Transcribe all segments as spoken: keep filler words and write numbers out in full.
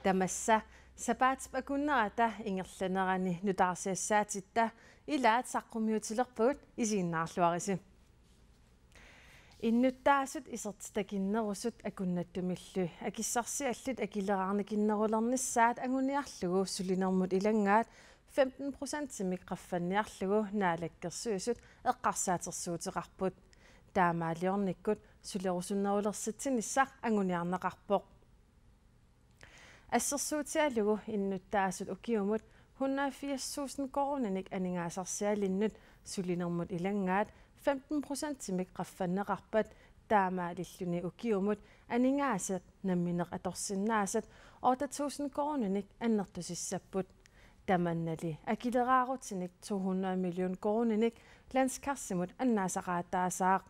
Tamassa sapaatip akunnerata ingerlanerani nutaarsiassaatitta ilaat saqqummiutilerpagut, isiginnaarluarisi. Innuttaasut isertitakinnerusut akunnattumillu akissarsiallit akileraarnikinnerulernissaat anguniarlugu sulinermut ilanngaat femten procentimik qaffanniarlugu Naalakkersuisut eqqarsaatersuuteqarput. Taamaaliornikkut sulerusunnerulersitsinissaq anguniarneqarpoq. Assersuutigalugu innuttaasut ukiumut hundrede og firs tusind koruuninik aningaasarsialinnut sulinermut ilanngaat femten procentimik qaffanneqarpat, taamaalilluni ukiumut aningaasat nammineq atorsinnaasat otte tusind koruuninik annertusissapput. Tamannali akileraarutinik to hundrede million koruuninik landskassimut annaasaqaataasaaq.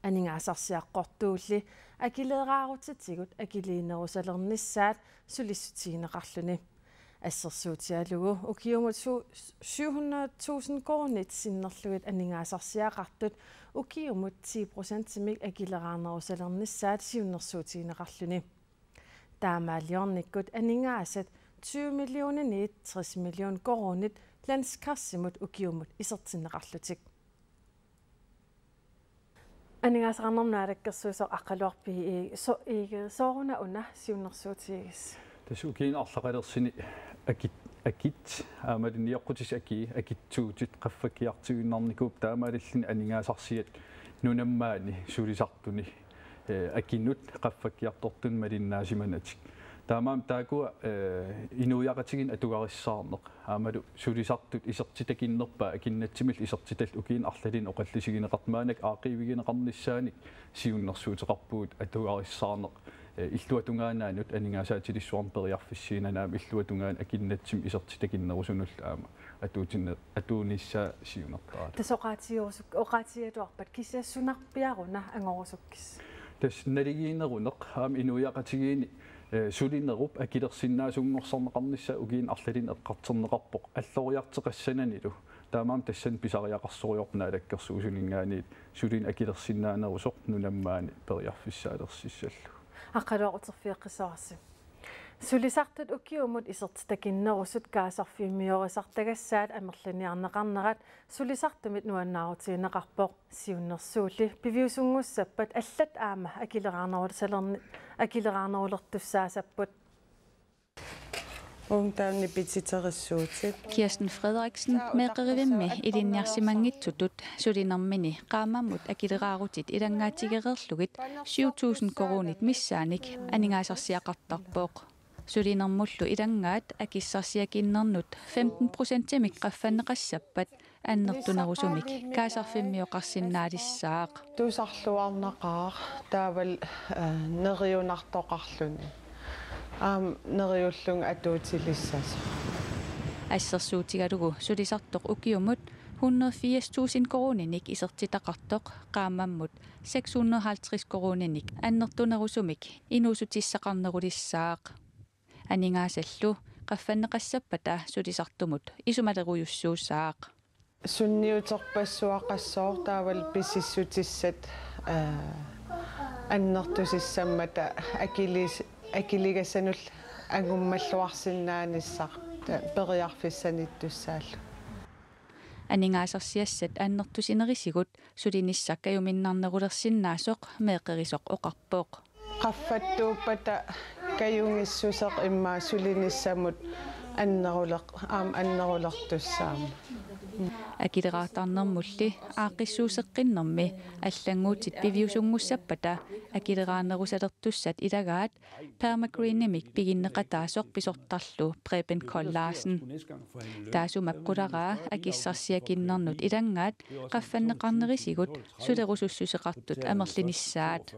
Aningaasarsiaqqortuulli akileraarutitigut akiliinerusalernissaat sulissutigineqarluni. Assersuutigalugu ukiumut su-, syv hundrede tusind koruunit sinnerlugit aningaasarsiaqartut ukiumut ti procentimik akileraarnerusalernissaat siunnersuutigineqarluni. Taamaaliornikkut aningaasat tyve millioniniit tres million koruunit landskassimut ukiumut isertinneqarlutik. Aningaasaqarnermut naalakkersuisoq Aqqaluaq B. E. So-, Egede, sooruna una siunnersuutigigissi? Tassa ukiuni arlaqalersuni akit, akit, aammalu nioqqutissat akii, akitsuutit qaffakkiartuinnarnikuupput, taamaalilluni aningaasarsiat nunammaani sulisartuni, eh, akinut qaffakkiartortunut malinnaasimanatik. Taamaammat taakkua, eh, inuiaqatigiinni atugarissaarneq aammalu sulisartut isertitakinnerpaat, akinnattumillu isertitallit ukiuni arlalinni oqallisigineqartut, maannakkut aaqqiivigineqarnissaanik siunnersuuteqarpugut atugarissaarneq, eh, illuatungaanaannut aningaasaatilissuarnut periarfissiinani aamma illuatungaanut akinnatsumik isertitakinnerusunullu aamma atuutine-, atuunissaa siunertaralugit. Tassa oqaatigerusuk-, oqaatigigaluarpat kisianni sunarpiaruna angorusukkissi? Tassa naligiinneruneq aamma inuiaqatigiinni, eh, sulinerup akilersinnaasunngortinneqarnissaa ukiuni arlalinni eqqartorneqarpoq alloriarteqassananilu. Taamaammat tassani pisariaqarsoriarparput Naalakkersuisuninngaanniit sulineq akilersinnaanerusoq nunammaani periarfissaalersussallugu. Aqqaluaq, uterfigeqqissavarsi. Sulisartut ukiumut isertitakinnerusut kaasarfimmiorisartagassaat amerliniarneqarnerat sulisartumit nuannaarutigineqarpoq. Siunnersuulli piviusunngussappat allat aamma akileraarnerusalerni-, akileraarnerulertussaasapput. Uunga taanna nipititerissuutit. Kirsten Frederiksen meeqqerivimmi ilinniarsimanngitsutut sulinermini qaammammut akileraarutit ilanngaatigereerlugit syv tusind koruunit missaannik aningaasarsiaqartarpoq. Sulinermullu ilanngaat akissarsiakinnernut femten procentimik qaffanneqassappat annertunerusumik kaasarfimmioqarsinnaalissaaq. Tusarluarnaqaaq taavalu, eh, neriunartoqarluni. Aamma neriullunga atuutilissasoq. Assersuutigalugu sulisartoq ukiumut hundrede firs tusind koruuninik isertitaqartoq qaammammut seks hundrede halvtreds koruuninik annertunerusumik inuussutissaqarnerulissaaq. Aningaasallu qaffanneqassappata sulisartumut isumalerujussuussaaq. Sunniuterpassuaqassooq taavalu pisissutissat, eh, annertusissammata akilis-, akiligassanullu angummalluarsinnaanissaq ta-, periarfissanittussaallugu. Aningaasarsiassat annertusinerisigut sulinissaq kajuminnarnerulersinnaasoq meeqqerisoq oqarpoq. Qaffattuuppata kajugissuseq immaqa sulinissamut anneruleq-, aamma annerulertussaammat. Akileraartarnermulli aaqqissuusseqqinnermi allannguutit piviusunngussappata akileraarnerusalertussat ilagaat Permagreenimik piginneqataasoq pisortarlu Preben Kold Larsen. Taassuma qularaa akissarsiakinnernut ilanngaat qaffanneqarnerisigut sulerusussuseqartut amerlinissaat.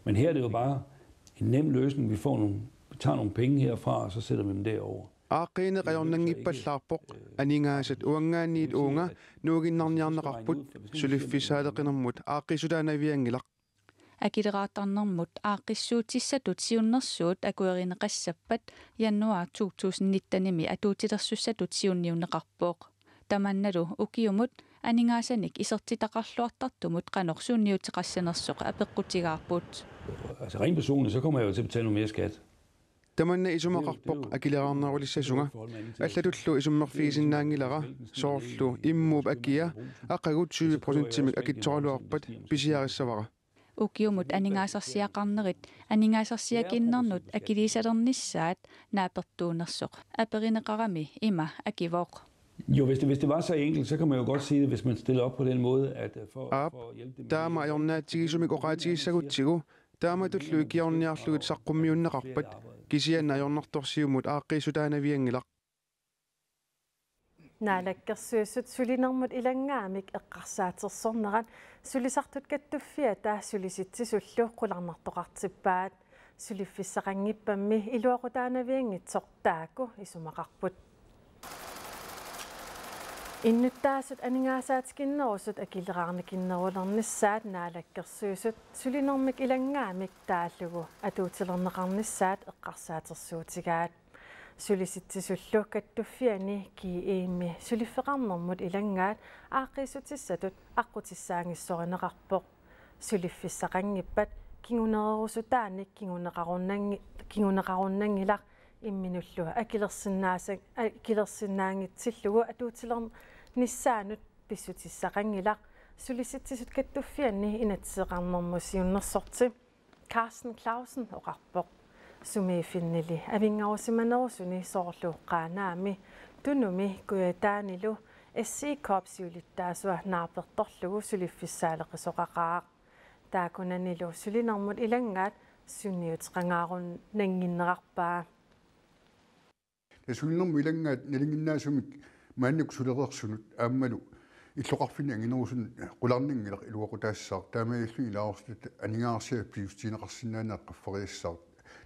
Men her er det jo bare en nem løsning. Vi får nogle, vi tager nogle penge herfra, og så sætter vi dem derover. Aaqqiineq ajornanngippallaarpoq, aningaasat uanngaanniit uunga nuuginnarniarneqarput, suliffissaaleqinermut aaqqiissutaanavianngilaq. Akileraartarnermut aaqqissuutissatut siunnersuut akuerineqassappat januar to tusind nittenimi atuutilersussatut siunniunneqarpoq. Tamannalu ukiumut Aningaasanik isertitaqarluartartumut qanoq sunniuteqassanersoq apeqqutigaarput. Altså rent personligt, så kommer jeg jo til at betale noget mere skat. Tamanna isumaqarpoq akileraarnerulissasunga. Allatullu isummerfigisinnaanngilara, soorlu immuup akia aqagu tyve procentimik akitsoraluarpat pisiarissavara. Ukiumut aningaasarsiaqarnerit aningaasarsiakinnernut akiliisalernissaat naapertuunersoq aperineqarami ima akivoq. Jo, hvis det, hvis det var så enkelt, så kan man jo godt sige, at hvis man stiller op på den måde, at øh, for, Aap, for at hjælpe dem taama ajornaatsigisumik oqaatigissagutsigu, taamatullu ikiorniarlugit saqqummiunneqarpat, kisianni ajornartorsiummut aaqqiissutaanavianngilaq. Naalakkersuisut sulinermut ilanngaamik eqqarsaatersornerat sulisartut kattuffiata Sulisitisullu qularnartoqartippaat. Suliffissaqanngippammi iluaqutaanavianngitsoq taakku isumaqarput. Innuttaasut aningaasaatikinnerusut akileraarnikinnerulernissaat Naalakkersuisut sulinermik ilanngaamik taallugu atuutilerneqarnissaat eqqarsaatersuutigaat. Sulisitisullu kattuffianni G E-mi suliffeqarnermut ilanngaat aaqqiissutissatut aqqutissaanngissorineqarpoq. Suliffissaqanngippat kingunererusutaanik kinguneqarunnanngi-, kinguneqarunnanngilaq imminullu akilersinnaasa-, akilersinnaanngitsillugu atuutilernissaanut pissutissaqanngilaq, Sulisitsisut kattuffianni inatsiseqarnermut siunnersorti Carsten Clausen oqarpoq. Sumiiffinnili avinngarusimanerusuni soorlu Qaanaami, Tunumi Kujataanilu S I K-p siulittaasua naapertorlugu suliffissaaleqisoqaqaaq. Taakkunanilu sulinermut ilanngaat sunniuteqangaarunnannginnerarpaa. Tassa sulinermut ilanngaat nalinginnaasumik maannakkut sulereersunut aammalu illoqarfinni anginerusunut qularnanngilaq iluaqutaassaaq, taamaalilluni ilaasortat aningaasarsiat pissutigineqarsinnaanerat qaffariassaaq,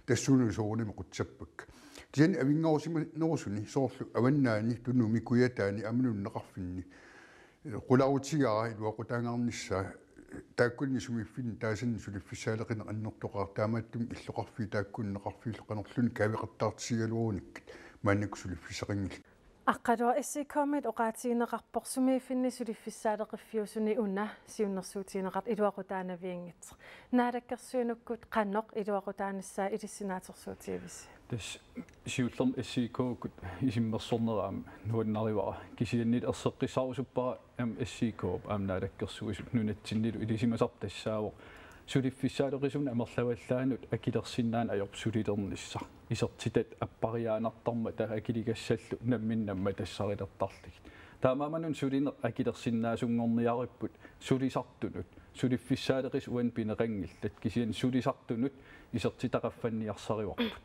tassuunalu soorunami qutsappakka. Kisianni avinngarusimanerusuni soorlu Avannaani, Tunumi, Kujataani aammalu nunaqarfinni qularutigara iluaqutaangaarnissaa, taakkunani sumiiffinni taasanni suliffissaaleqineq annertoqaaq, taamaattumik illoqarfiit taakku nunaqarfiillu qanorluunniit kaaviqattaartigigaluarunikkit maannakkut suliffissaqanngillat. Aqqaluaq S I K-mit oqaatigineqarpoq sumiiffinni suliffissaaleqiffiusuni una siunnersuutigineqartoq iluaqutaanavianngitsoq. Naalakkersuinukkut qanoq iluaqutaanissaa ilissinaatersuutigivisi? Tassa siullermik S I K-kkut isummersornera aamma nuannarivara. Kisianni erseqqissarusuppara aamma S I K-p aamma Naalakkersuisut nunatsinnilu ilisimasarput tassaavoq suliffissaaleqisunut amerlavallaanut akilersinnaaneq ajorpoq sulilernissaq. Isertitat appariaannartarmata akiligassallu nammineq nammatassarilertarlugit. Taamaammat una sulineq akilersinnaasunngorniaripput sulisartunut. Suliffissaaleqisut uani pineqanngillat, kisianni sulisartunut isertitaqarfanniarsarivarput.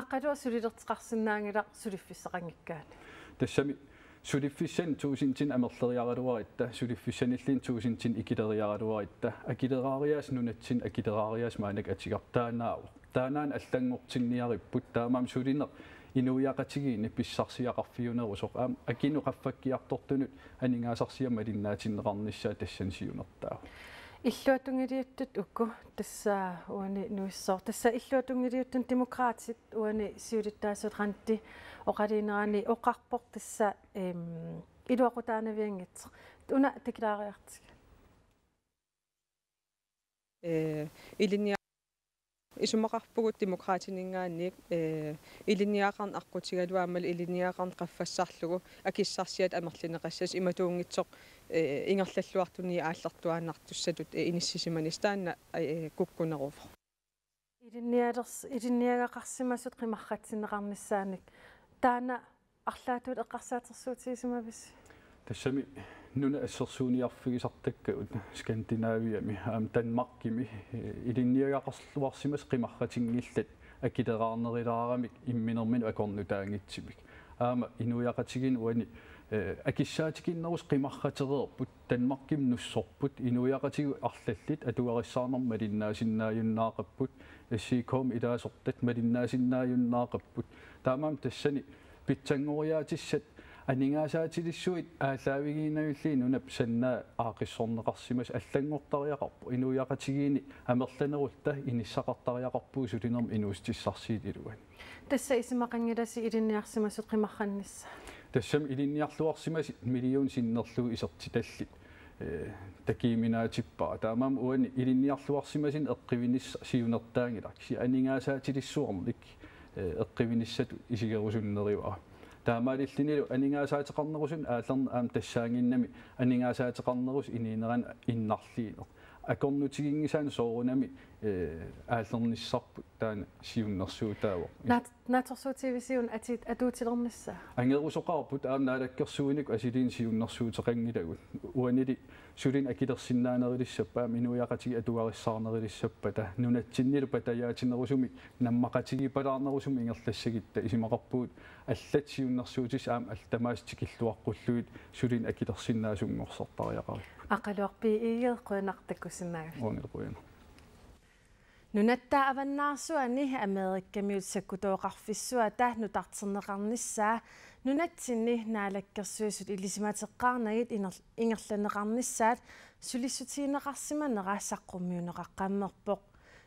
Aqqaluaq sulilerteqarsinnaanngilaq suliffissaqanngikkaanni. Tassami suliffissanik tuusintinik amerleriaraluaritta, suliffissanilluunniit tuusintinik ikileriaraluaritta, akileraariaaseq nunatsinni akileraariaaseq maannakkut atugarput, taannaavoq. Taannaana allanngortinniaripput, taamaammat sulineq inuiaqatigiinni pissarsiaqarfiunerusoq aamma akinut qaffakkiartortunut aningaasarsiama malinnaatinneqarnissaa tassani siunertaavoq. Illuatungiliuttut uku tassa uani nuissooq. Tassa illuatungiliuttunut Demokraatit uani siulittaasuat Randi oqaluunerani oqarpoq tassa, em, iluaqutaanavianngitsoq. Una takilaariartigu. Eh, ilinnia-, isumaqarpugut Demokraatininngaanniit, eh, ilinniagaqarneq aqqutigalugu aammalu ilinniagaqarneq qaffassarlugu akissarsiat amerlineqassasoq, imatuunngitsoq, eh, ingerlalluartuni aallartuaannartussatut, eh, inissisimanissaq taanna, eh, kukkuneruvoq. Ilinnialers-, ilinniagaqarsimasut qimarratsinneqarnissaanik taanna arlaatigut eqqarsaatersuutigisimavisi? Tassami nunat assersuuniarfigisartakkagut Skandinaviami aamma Danmarkimi, eh, ilinniagaqarluarsimasut qimarratinngillat akileraarnerulaaramik imminerminut akornutaanngitsumik. Aamma inuiaqatigiinni uani, eh, akissaatikinnerusut qimarratereerput, Danmarkimi nussorput, inuiaqatigiit arlallit atugarissaarnermut malinnaasinnaajunnaaqapput, S I K-mi ilaasortat malinnaasinnaajunnaaqapput. Taamaammat tassani pitsanngoriaatissat aningaasaatilissuit aallaavigiinnarlugit nunap sannaa aaqqissorneqarsimasoq allanngortariaqarpoq, inuiaqatigiinni amerlanerulluta inissaqartariaqarpugut sulinermi inuussutissarsiutit iluanni. Tassa isumaqanngilasi ilinniarsimasut qimarrannissaat? Tassami ilinniarluarsimasut million sinnerlugu isertitallit, eh, takujuminaatippara. Taamaammat uani ilinniarluarsimasuni eqqivinissaq siunertaanngilaq. Kisianni aningaasaatilissuarnik, eh, eqqivinissatut isigerusunnerivara. Taamaalillunilu aningaasaateqarnerusunik aallerneq aamma tassaannginnami aningaasaateqarnerusut inuunerani innarliineq. Akornutiginngisaannik soorunami, eh, aallernissarput taanna siunnersuutaavoq. Naat-, naatsorsuutigivisiuk atit atuutilernissaa? Angerusoqaarput aamma naalakkersuinikkut asiliineq siunnersuuteqanngilagut. Uanili sulineq akilersinnaanerulissappat aamma inuiaqatigiit atugarissaarnerulissappata nunatsinnilu patajaatinerusumik nammaqatigiippalaarnerusumik ingerlassagutta isumaqarpugut allat siunnersuutissat aamma allat tamaasa tikilluaqqullugit sulineq akilersinnaasunngorsortariaqaripput. Aqqaluaq B. Egede, qujanaq takkussinnaagavit. Uani qujanaq. Nunatta avannaarsuani Amerikamiut sakkutooqarfissuata nutarterneqarnissaa nunatsinni naalakkersuisut ilisimateqqaarnagit iner-, ingerlanneqarnissaat sulissutigineqarsimanera saqqummiunneqaqqammerpoq.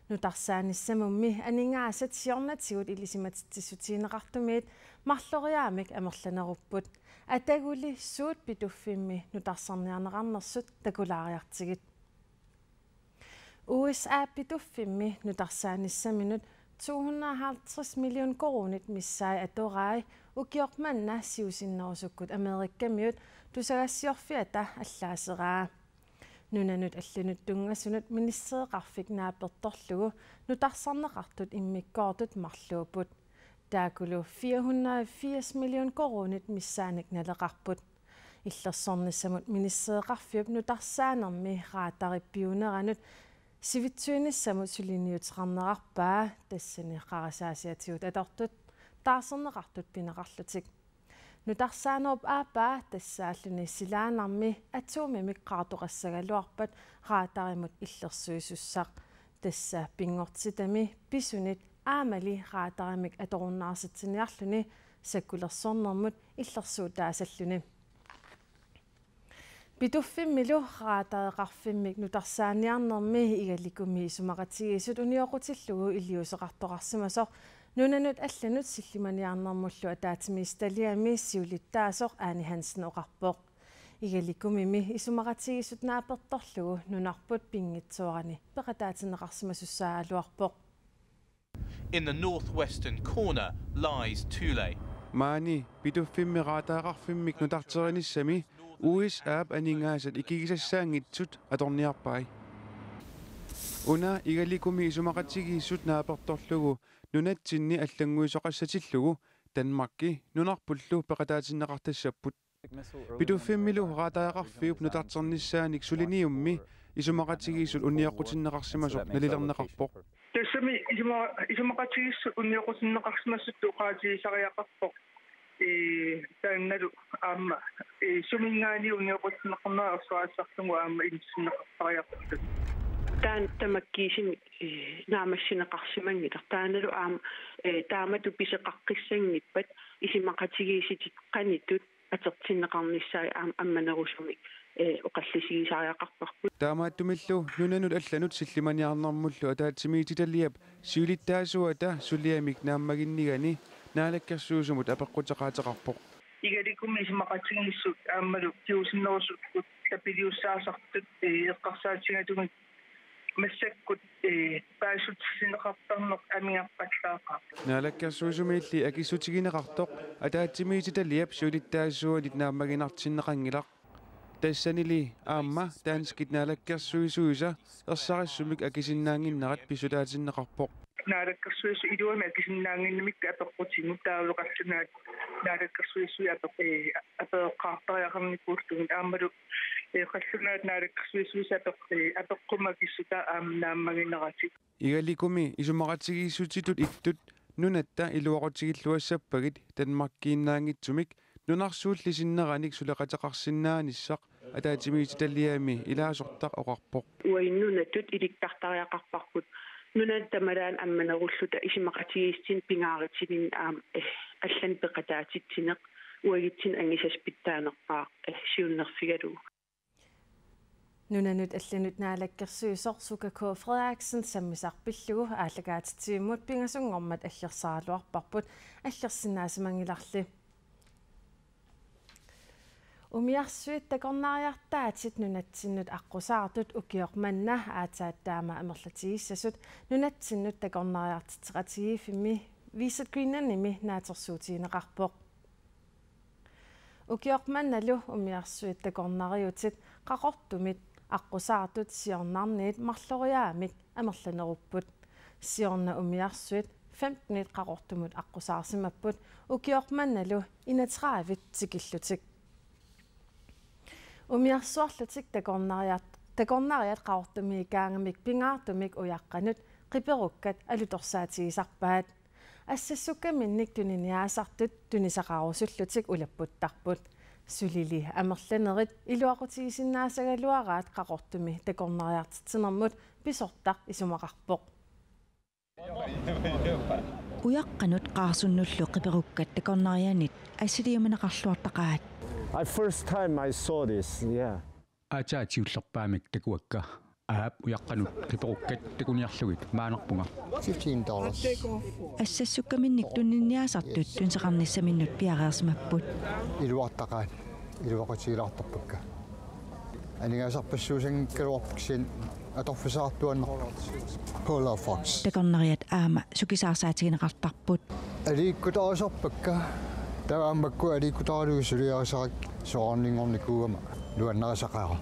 Nutarsaanissamummi aningaasat siornatigut ilisimatitsissutigineqartumiit marloriaammik amerlanerupput. Ataguli suut Pituffimmi nutarsarniarneqarnersut takulaariartigit. U S A Pituffimmi nutarsaanissaminnut to hundrede og halvtreds million koruunit missaat atoraat ukioq manna siusinnerusukkut Amerikamiut tusagassiorfiata allaaseraa. Nunanut allanut tunngasunut ministereqarfik naapertorlugu nutarsarneqartut immikkoortut marluupput. Taakkulu fire hundrede og firs million koruunit missaanik naleqarput. Illersornissamut ministereqarfiup nutarsaanermi radarit piuneranut sivitsuinissamut suliniuteqarnerarpaa, tassani qarasaasiatigut atortut taarserneqartut pineqarlutik. Nutarsaanerup aappaa tassaalluni silaannarmi atomimik qaartoqassagaluarpat radarimut illersuisussaq. Tassa pinngortitami pisunit aammali radarimik atorunnaarsitsiniarluni sakkulersornermut illersuutaasalluni. Pituffimmilu radareqarfimmik nutarsaaniarnermi Igalikumi isumaqatigiissut unioqqutillugu iliuuseqartoqarsimasoq nunanut allanut sillimaniarnermullu ataatsimiititaliami siulittaasoq Ane Hansen oqarpoq. Igalikumimi isumaqatigiissut naapertorlugu nunarput pinngitsoorani peqataatinneqarsimasussaaluarpoq. In the northwestern corner lies Thule. Maani Pituffimmi radareqarfimmik nutarterinissami U S A-p aningaasat ikigisassaanngitsut atorniarpai. Una Igalikumi isumaqatigiissut naapertorlugu nunatsinni allannguisoqassatillugu Danmarki nunarpullu peqataatinneqartassapput. Pituffimmilu radareqarfiup nutarternissaanik suliniummi isumaqatigiissut unioqqutinneqarsimasoq nalilerneqarpoq. Tassami isuma-, isumaqatigiissut unioqqutinneqarsimasutut oqaatigisariaqarpoq. Ee, taannalu aamma, ee, suminngaanniit unioqqutinneqarnera erseqqissarlugu aamma inissinneqartariaqartut. Taanna tamakkiisumik, ee, naammassineqarsimanngilaq. Taannalu aamma, ee, taamatut pisoqaqqissanngippat isumaqatigiissutit qanoq ittut atortinneqarnissaat aam-, ammanerusumik, ee, oqallisigisariaqarparput. Taamaattumillu nunanut allanut sillimaniarnermullu ataatsimiititaliap siulittaasuata suliamik naammaginnigani naalakkersuisumut apeqquteqaateqarpoq. Igalikumi isumaqatigiissut aammalu kingusinnerusukkut tapiliussaasartut, ee, eqqarsaatigalugit massakkut, ee, paasissutissinneqartarneq amigarpallaaqaaq. Naalakkersuisumiilli akissutigineqartoq ataatsimiititaliap siulittaasuanit naammaginartinneqanngilaq. Tassanili aamma danskit naalakkersuisuisa ersarissumik akisinnaannginnerat pissutaatinneqarpoq. Naalakkersuisut iluamik akisinnaannginnamikku apeqqutinik taavalu qallunaat naalakkersuisui apeq-, ee, apereqqaartariaqarnikuullugit aammalu, ee, qallunaat naalakkersuisuisa apeq-, ee, apeqqummat akissutaa aamma naammagineratik. Igalikumi isumaqatigiissutitut ittut nunatta iluaqutigilluassappagit Danmarkiinnaanngitsumik nunarsuulli sinneranik suleqateqarsinnaanissaq ataatsimiititaliami ilaasortaq oqarpoq. Uagut nunatut ilikkartariaqarparput. Nunat tamarmik ammanerulluta isumaqatigiissutinik pingaarutinik aamma, eh, allanut peqataatitsineq uagutsinnut angusassat pitsaanerpaaq, eh, siunnerfigalugu. Nunanut allanut naalakkersuisoq Suka K. Frederiksen sammisaq pillugu aallakaatitsivimmut pingasunngormat aggersaraluarparput, aggersinnaasimanngilarli. Umiarsuit takornariartaatit nunatsinnut aqqusaartut ukioq manna aatsaat taama amerlatigissasut nunatsinnut takornariartitseqatigiiffimmi Visit Greenlandimi naatsorsuutigineqarpoq. Ukioq mannalu umiarsuit takornariutit Qaqortumit aqqusaartut siornarniit marloriaammik amerlanerupput. Siorna umiarsuit femtenit Qaqortumut aqqusaarsimapput ukioq mannalu enogtredivit tikillutik. Umiarsuarlutik takornariat, takornariat Qaqortumiikkaangamik pingaartumik ujaqqanut qiperukkat alutorsaatigisarpaat. Assassukkaminnik tuniniaasartut tunisaqarusullutik ulapputtarput. Sulili amerlanerit iluaqutigisinnaasagaluaraat Qaqortumi takornariartitsinermut pisortaq isumaqarpoq. Ujaqqanut qaarsunnullu qiperukkat takornarianit assiliumaneqarluartaqaat. I first time I saw this, yeah. Aatsaat siullerpaamik takuakka. Aap, ujaqqanut qiperukkat takuniarlugit maanarpunga. Fifteen dollars. Assassukkaminnik tuniniaasartut tunisaqarnissaminnut piareersimapput. Iluartaqaat, iluaqutigilaartarpakka. Aningaasarpassuusanngikkaluarput kisianni atorfisaartuaannarput. Polar fox. Takornariat aamma sukisaarsaatigineqartarput. Aliikkutarisarpakka. Taava aamma makku aliikkutaralugu suliarisarakkit soraarninngornikuugama nuannarisaqaara.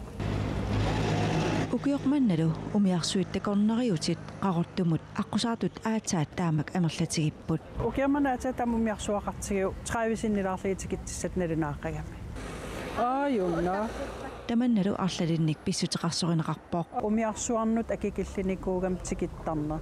Ukioq mannalu umiarsuit takornariutit Qaqortumut aqqusaartut aatsaat taamak amerlatigipput. Ukioq manna aatsaat taama umiarsuaqartigiuk tredive sinnilaarlugit tikitsissat nalunaaqigami. Aajuna. Tamannalu arlalinnik pissuteqarsorineqarpoq. Umiarsuarnut akikillinikuugami tikittarneq.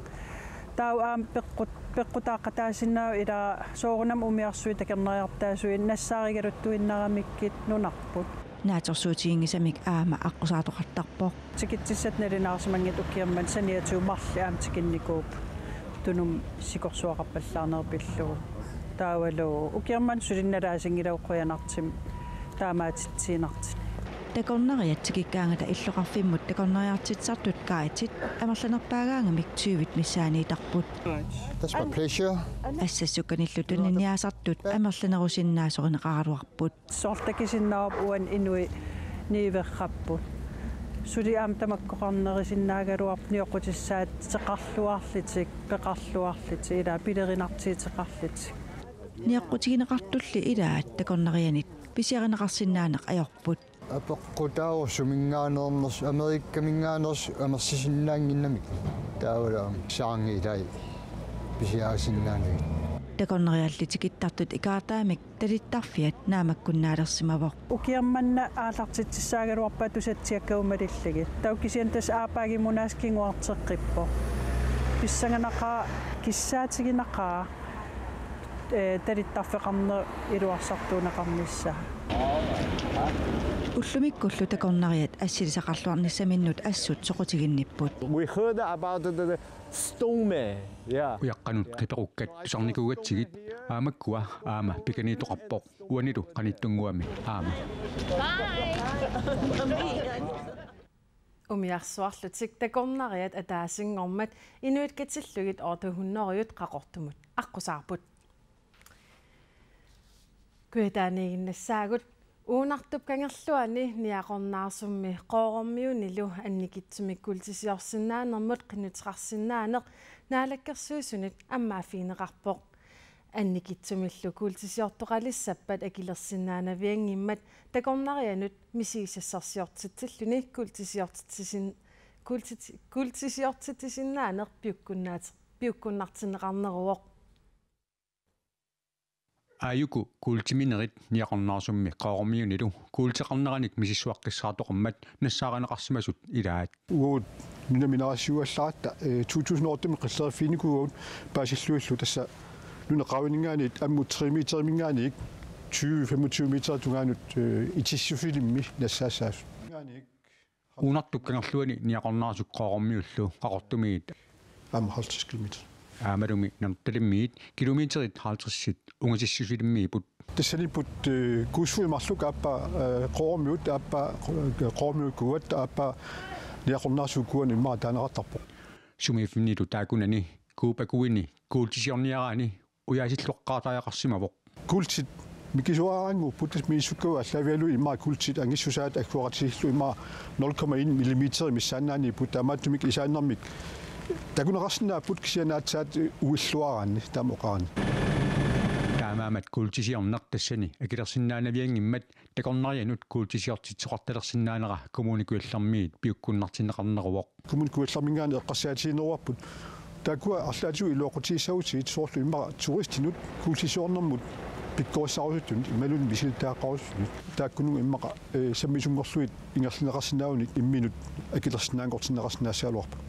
Taava aamma peqqut-, peqqutaaqqataasinnaavoq ilaa soorunami umiarsuit takornariartaasuit nassaarigaluttuinnaramikkit nunarput. Naatsorsuutiginngisamik aamma aqqusaartoqartarpoq. Tikitsissat nalunaarsimanngitsut ukioq manna saniatigut marluk aamma tikinnikuupput. Tunumut sikorsuaqarpallaarneq pillugu. Taavalu ukioq manna suli nalaasinngilagut qujanartumik taamaatitsiinnartunik. Takornariat tikikkaangata illoqarfimmut takornariartitsisartut guidit amerlanerpaagaangamik tyvit missaaniittarput. That's my pleasure. Assassukkanillu tuniniaasartut amerlanerusinnaasorineqaraluarput. Soorlu takusinnaavarput uani inuit niuerrapput. Suli aamma tamakkoqarnerusinnaagaluarput nioqqutissaateqarluarlutik, peqarluarlutik, ilaa pilerinartuuteqarlutik. Nioqqutigineqartulli ilaat takornarianit pisiarineqarsinnaaneq ajorput. Apeqqutaavoq suminngaanneernersoq, Amerikaminngaanneersoq amerlisinnaannginnamik. Taavalu aamma saarngi ilai pisiarisinnaanagit. Takornarialli tikittartut ikaartaramik talittarfiat naammakkunnaalersimavoq. Ukioq manna aallartitsissaagaluarpaat tusatsiakkagut malillugit. Taava kisianni tassa aappaagimunaas kinguarteqqippoq. Pissanganaqaaq kissaatiginaqaaq, ee, talittarfeqarneq iluarsartuunneqarnissaa. Ullumikkullu takornariat assilisaqarluarnissaminnut assut soqutiginnipput. We heard about the, the stone man. Yeah. Ujaqqanut qiperukkat tusarnikuugatsigit aamma makkua aamma pikaniittoqarpoq. Uanilu qanittunnguami aamma. Umiarsuarlutik takornariat ataasinngormat inuit katillugit otte hundrede Qaqortumut aqqusaarput. Kujataaniiginnassaagut. Uunartup Kangerluani Niaqornaarsummi Qoorormiunilu annikitsumik kuultisiorsinnaanermut qinnuteqarsinnaaneq Naalakkersuisunit ammaaffigineqarpoq. Annikitsumillu kuultisiortoqalissappat akilersinnaanavianngimmat takornarianut misigisassarsiortitsilluni kuultisiortitsisin-, kuultiti-, kuultisiortitsisinnaaneq piukkunnaat-, piukkunnartinneqarneruvoq. Aajuku kuultiminerit Niaqornaarsummi Qoorormiunilu kuulteqarneranik misissuaqqissaartoqarmat nassaarineqarsimasut ilaat. Uagut nunaminerarsiuallaratta, eh, to tusind otte-mi qilleriffiginikuugatta paasillugillu tassa nunap qaavaninngaanniit ammut tre meteriminngaanniit tyve femogtyve meter tungaanut, eh, itissusilimmi nassaassaasut. Uunartup Kangerluani Niaqornaarsuk Qoorormiullu Qaqortumiit. Aamma halvtreds kilometer. Aammalumi Nanortalimmiit kilometerit halvtredsit ungasissusilimmiipput. Tassaniipput, eh, Kuussuit marluk aappaa, eh, Qoorormiut, aappaa, eh, Qoorormiut kuuat, aappaa Niaqornaarsuk kuuanut immaqa taaneqartarpoq. Sumiiffinnilu taakkunani kuup akuini kuultisiorniaraani ujaasilluaqqaartariaqarsimavoq. Kuultit Mikisuaraannguupput, tassa misissukkavut aallaavigalugit immaqa kuultisit angissusaat agguaqatigiillu immaqa nul komma en millimeter missaannaaniipput, taamaattumik isaannermik takuneqarsinnaapput kisianni aatsaat uilluaraanni taama oqaraanni. Taamaammat kuultisiorneq tassani akilersinnaanavianngimmat takornarianut kuultisiortitsisoqartalersinnaanera Kommune Kujallermiit piukkunnartinneqarneruvoq. Kommune Kujallerminngaanniit eqqarsaatigineruarput taakkua arlaatigut iluaqutigissagutsigit, soorlu immaqa turistinut kuultisiornermut pikkorissarusuttunut imaluunniit misilittagaqarusuttunut. Taakkununnga immaqa, eh, sammisunngorlugit ingerlanneqarsinnaagunik imminut akilersinnaanngortinneqarsinnaassagaluarput.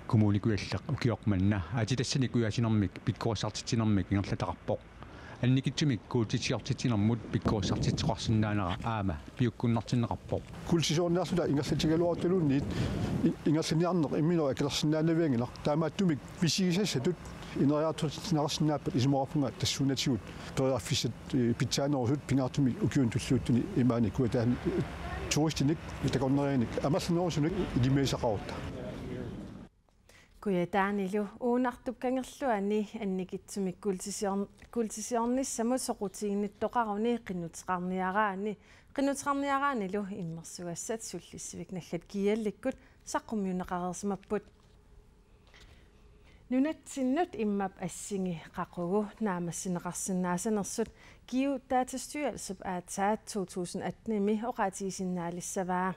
Kommune Kujalleq ukioq manna aatsitassanik ujaasinermik pikkorissartitsinermik ingerlataqarpoq. Annikitsumik kuultisiortitsinermut pikkorissartitsisoqarsinnaanera aamma piukkunnartinneqarpoq. Kuultisiorniarluta ingerlatigigaluarutaluunniit i-, ingerlaniarneq imminut akilersinnaanavianngilaq. Taamaattumik misigisassatut ineriartortinneqarsinnaappat isumaqarpunga tassuunatigut periarfissat, eh, pitsaanerusut pingaartumik ukiuni tulliuttuni imaani Kujataani, eh, turistinik takornarianik amerlanerusunik ilimagisaqarutta. Kujataanilu Uunartup kangerluani annikitsumik kuultisior-, kuultisiornissamut soqutiginnittoqaruni qinnuteqarniaraanni, qinnuteqarniaraannilu immersugassat sullissivik naggat G L-ikkut saqqummiunneqareersimapput. Nunatsinnut immap assingi qaqugu naammassineqarsinnaasanersut Geodatastyrelsip aatsaat to tusind atten-imi oqaatigisinnaalissavaa.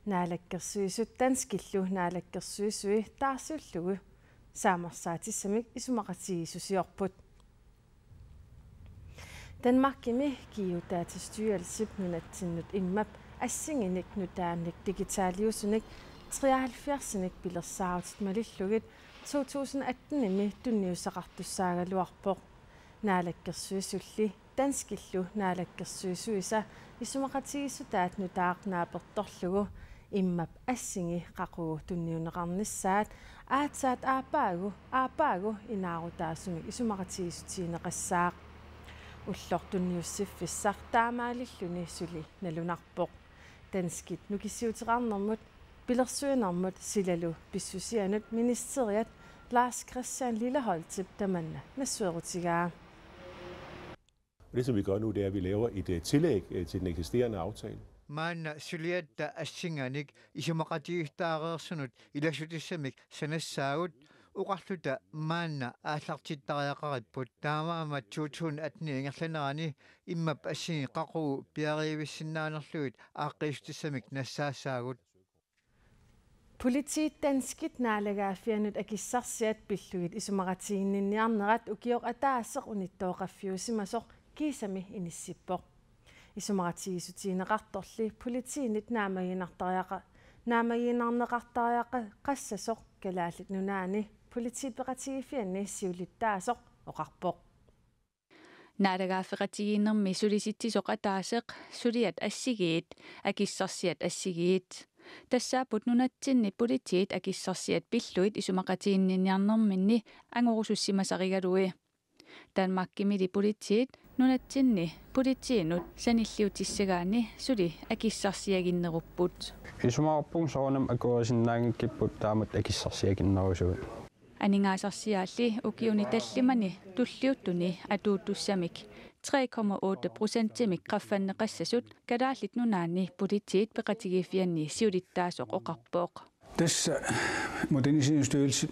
Naalakkersuisut danskillu naalakkersuisui taarsiullugu saamersaatissamik isumaqatigiissusiorput. Danmarkimi Geodatastyrelsip nunatsinnut immap assinginik nutaanik digitaliusunik treoghalvfjerdsinik pilersaarutit malillugit to tusind atten-imi tunniussaqartussaagaluarpoq. Naalakkersuisulli danskillu naalakkersuisuisa isumaqatigiissutaat nutaaq naapertorlugu immap assingi qaqugu tunniunneqarnissaat aatsaat aappaagu, aappaagu inaarutaasumik isumaqatigiissutigineqassaaq. Ulloq tunniussiffissaq taamaalilluni suli nalunarpoq. Danskit nukissiuteqarnermut, pilersuinermut silalu pissusianut ministeriat Lars Christian Lilleholtip tamanna nassuerutigaa. Og det, som vi gør nu, det er, at vi laver et, øh, tillæg, øh, til den eksisterende aftale. Maanna suliatta assinganik isumaqatigiissutaareersunut ilassutissamik sanassaagut, oqarluta maanna aallartittariaqaripput. Taamaammat to tusind atten ingerlanerani immap assingi qaqugu piariivissinnaanerlugit aaqqiissutissamik nassaassaagut. Politiit danskit naalagaaffiannut akissarsiat pillugit isumaqatiginninniarnerat ukioq ataaseq unittooqaffiusimasoq kiisami inissippoq. Isumaqatigiissutigineqartorli politiinit naammagiinnartariaqa-, naammagiinnarneqartariaqassasoq Kalaallit Nunaanni Politiit Peqatigiiffianni siulittaasoq oqarpoq. Naalagaaffeqatigiinnermi sulisitsisoq ataaseq suliat assigiit, akissarsiat assigiit. Tassaapput nunatsinni politiit akissarsiat pillugit isumaqatiginninniarnerminni angorusussimasarigalugit. Danmarkimili politiit nunatsinni politiinut sanilliutissagaanni suli akissarsiaginnerupput. Isumaqarpunga soorunami akuerisinnaanngikkipput taamatut akissarsiaginnerusugut. Aningaasarsiaalli ukiuni tallimani tulliuttuni atuuttussamik tre komma otte procentimik qaffanneqassasut Kalaallit Nunaanni Politiit Peqatigiiffianni siulittaasoq oqarpoq. Tassa Moderniseringsstyrelsen,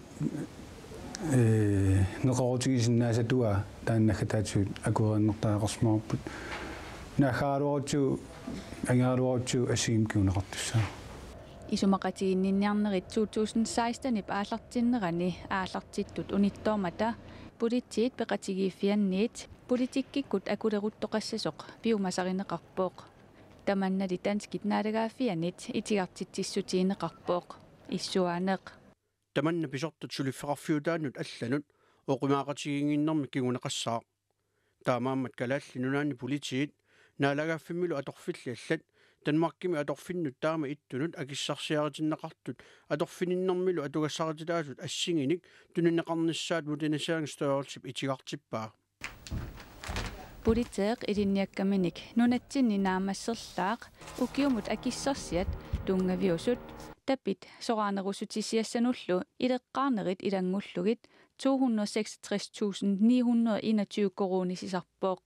øh, neqeroorutigisinnaasatuaa taanna naggataatigut akuerinnartariaqarsimavarput. Naaggaraluarutsigu, angeraluarutsigu assigiimmik kinguneqartussaapput. Isumaqatiginninniarnerit to tusind seksten-ip aallartinnerani aallartittut unittoormata Politiit Peqatigiiffianniit politikkikkut akuleruttoqassasoq piumasarineqarpoq. Tamannali danskit naalagaaffiannit itigartitsissutigineqarpoq. Issuaaneq. Tamanna pisortat suliffeqarfiutaannut allanut oqimaaqatigiinnginnermik kinguneqassaaq. Taamaammat Kalaallit Nunaanni Politiit naalagaaffimmilu atorfillit allat Danmarkimi atorfinnut taama ittunut akissarsiaritinneqartut atorfininnermilu atugassarititaasut assinginik tunineqarnissaat Moderniseringsstyrelsip itigartippaa. Politeeq ilinniakkaminik nunatsinni naammasserlaaq ukiumut akissarsiat tunngaviusut, tapit soraanerussutisiassanullu ileqqaarnerit ilanngullugit to hundrede seksogtres tusind ni hundrede enogtyve koruunisisarpoq.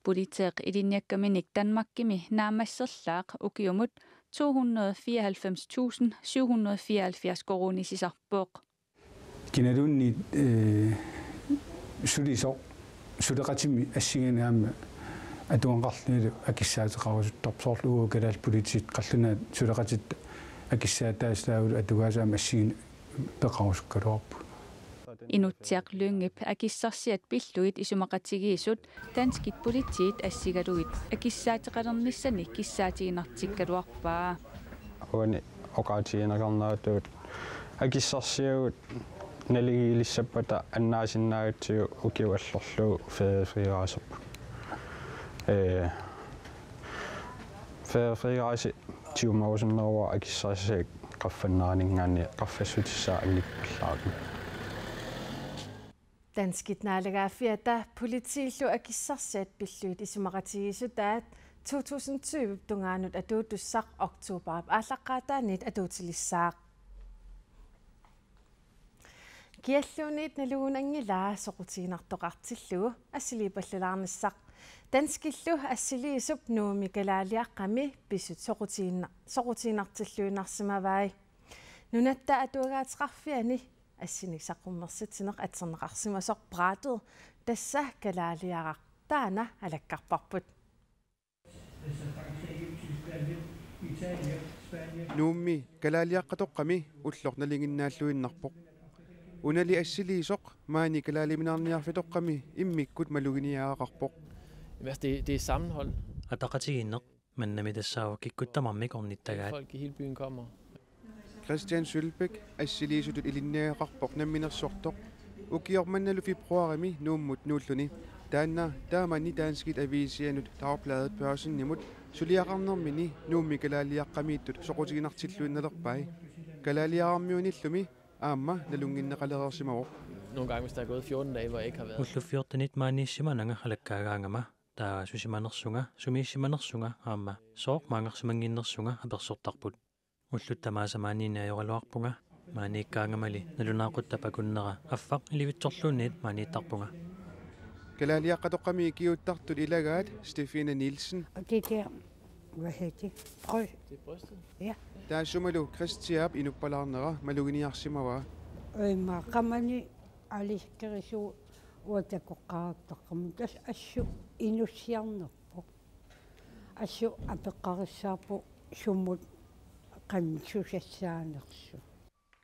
Politeeq ilinniakkaminik Danmarkimi naammasserlaaq ukiumut to hundrede fireoghalvfems tusind syv hundrede fireoghalvfjerds koruunisisarpoq. Kinaluunniit, eh, sulisoq suleqatimi assigiinni aamma atugaqarlunilu akissaateqarusuttarpoq, soorlu uagut kalaallit politiit qallunaat suleqatitta akissaataassaagulu atugaasa aamma assigiinni peqarusukkaluarpugut. Inutsiaq Lyngep akissarsiat pillugit isumaqatigiissut danskit politiit assigalugit akissaateqalernissani kissaatiginartikkaluarpaa. Uani oqaatigineqarneratut akissarsiagut naligiilissappata annaasinnaagatsigu ukiup allorlugu feriefrigræserput. Ee, feriefrigræsi tiumarusunneruara akissarsiat qaffanneraninngaanniit qaffassutissaa annikpallaarami. Danskit naalagaaffiata politiillu akissarsiat pillugit isumaqatigiissutaat to tusind tyve tungaanut atuutussaq oktoberip aallaqqaataaniit atuutilissaaq. Kialluunniit nalugunanngilaa soqutiginartoqartillugu assiliipallalaarnissaq. Danskillu assiliisup Nuummi kalaaliaqqami pisut soqutiginna-, soqutiginartilluinnarsimavai. Nunatta Atuagaateqarfiani assinik saqqummersitsineq atserneqarsimasoq Brættet, tassa kalaaliaraq, taanna alakkarparput. Nuummi kalaaliaqqatoqqami ulloq nalinginnaalluinnarpoq. Unali assiliisoq maani kalaaliminaarniarfitoqqami immikkut maluginiagaqarpoq. Jamen, altså, det, det er sammenhold. Ataqatigiinneq, mannami tassaavoq kikkut tamarmik ornittagaat. Folk i hele byen kommer. Christian Sølbeck assiliisutut ilinniagaqarpoq namminersortoq. Ukioq mannalu februarimi Nuummut nuulluni. Taanna taamani danskit aviisianut Dagbladet Børsenimut suliaqarnermini Nuummi kalaaliaqqamiittut soqutiginartilluinnalerpai. Kalaaliararmiunillumi aamma nalunnginneqalereersimavoq. Nogle gange, hvis der er gået fjorten dage, hvor jeg ikke har været. Ullut fjortenit maaniissimananga alakkaagaangama, taava susimanersunga, sumiissimanersunga aamma sooq maanngarsimannginnersunga apersortarput. Ullut tamaasa maaniinneq ajoraluarpunga, maaniikkaangamali nalunaaquttap akunnera affaq ilivitsorluunniit maaniittarpunga. Kalaaliaqqatoqqami ikiuuttartut ilagaat Stefine Nielsen. Og det der, hvad hedder det? Brød. Det er brystet. Ja. Taassumalu Christiap inuppalaarnera maluginiarsimavaa. Øj, mig, kamani, aliskerisu, uatakoqqaartaqqamut, tas assu inussiarnerpoq. Assu apeqqarissaarpoq sumut qansusassaanersu.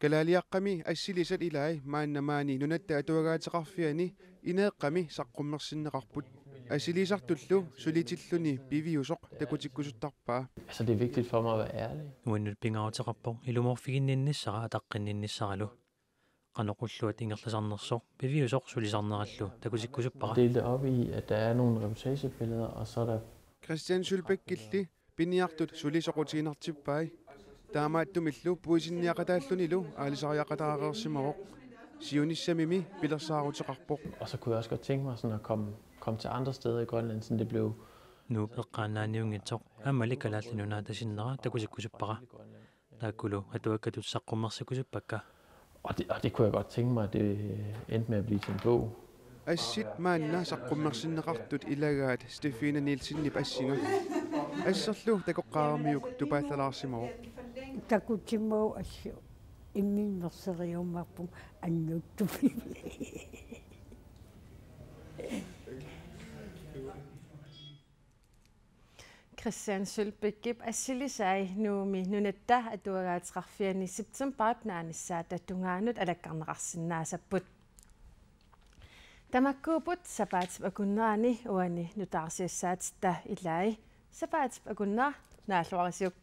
Kalaaliaqqami assilisat ilai maanna maani Nunatta Atuagaateqarfiani ineeqqami saqqummersinneqarput. Assiliisartullu sulitilluni piviusoq takutikkusuttarpaa. Altså, det er vigtigt for mig at være ærlig. Uannut pingaaruteqarpoq ilumoorfiginninnissara ataqqinninnissaralu. Qanoq ulluat ingerlasarnersoq piviusoq sulisarnerallu takutikkusuppara. Dele det op i, at der er nogle reportagebilleder, og så er der Christian Sølbeckilli piniartut suli soqutiginartippai. Taamaattumillu puisinniaqataallunilu aalisariaqataareersimavoq. Siunissamimi pilersaaruteqarpoq. Og så kunne jeg også godt tænke mig sådan at komme, komme til andre steder i Grønland, sådan det blev Nuup eqqaannaaniunngitsoq aammali Kalaallit Nunaata sinnera takutikkusuppara. Taakkulu atuakkatut saqqummersikkusuppakka. Og det, og det kunne jeg godt tænke mig, at det endte med at blive til en bog. Assit maanna saqqummersinneqartut ilagaat Stefine Nielsenip assinga. Asserlu takoqqaaramiuk tupaallalaarsimavoq. Takutimmagu assu imminnerseriumaarpunga annuuttumi. Christian Sølbeckip assilisai Nuummi Nunatta Atuagaateqarfiani septemberip naanissaata tungaanut alakkarneqarsinnaasapput. Tamakkuupput sapaatip akunnerani uani nutaarsiassaatitta ilai. Sapaatip akunnera naalluarisiuk.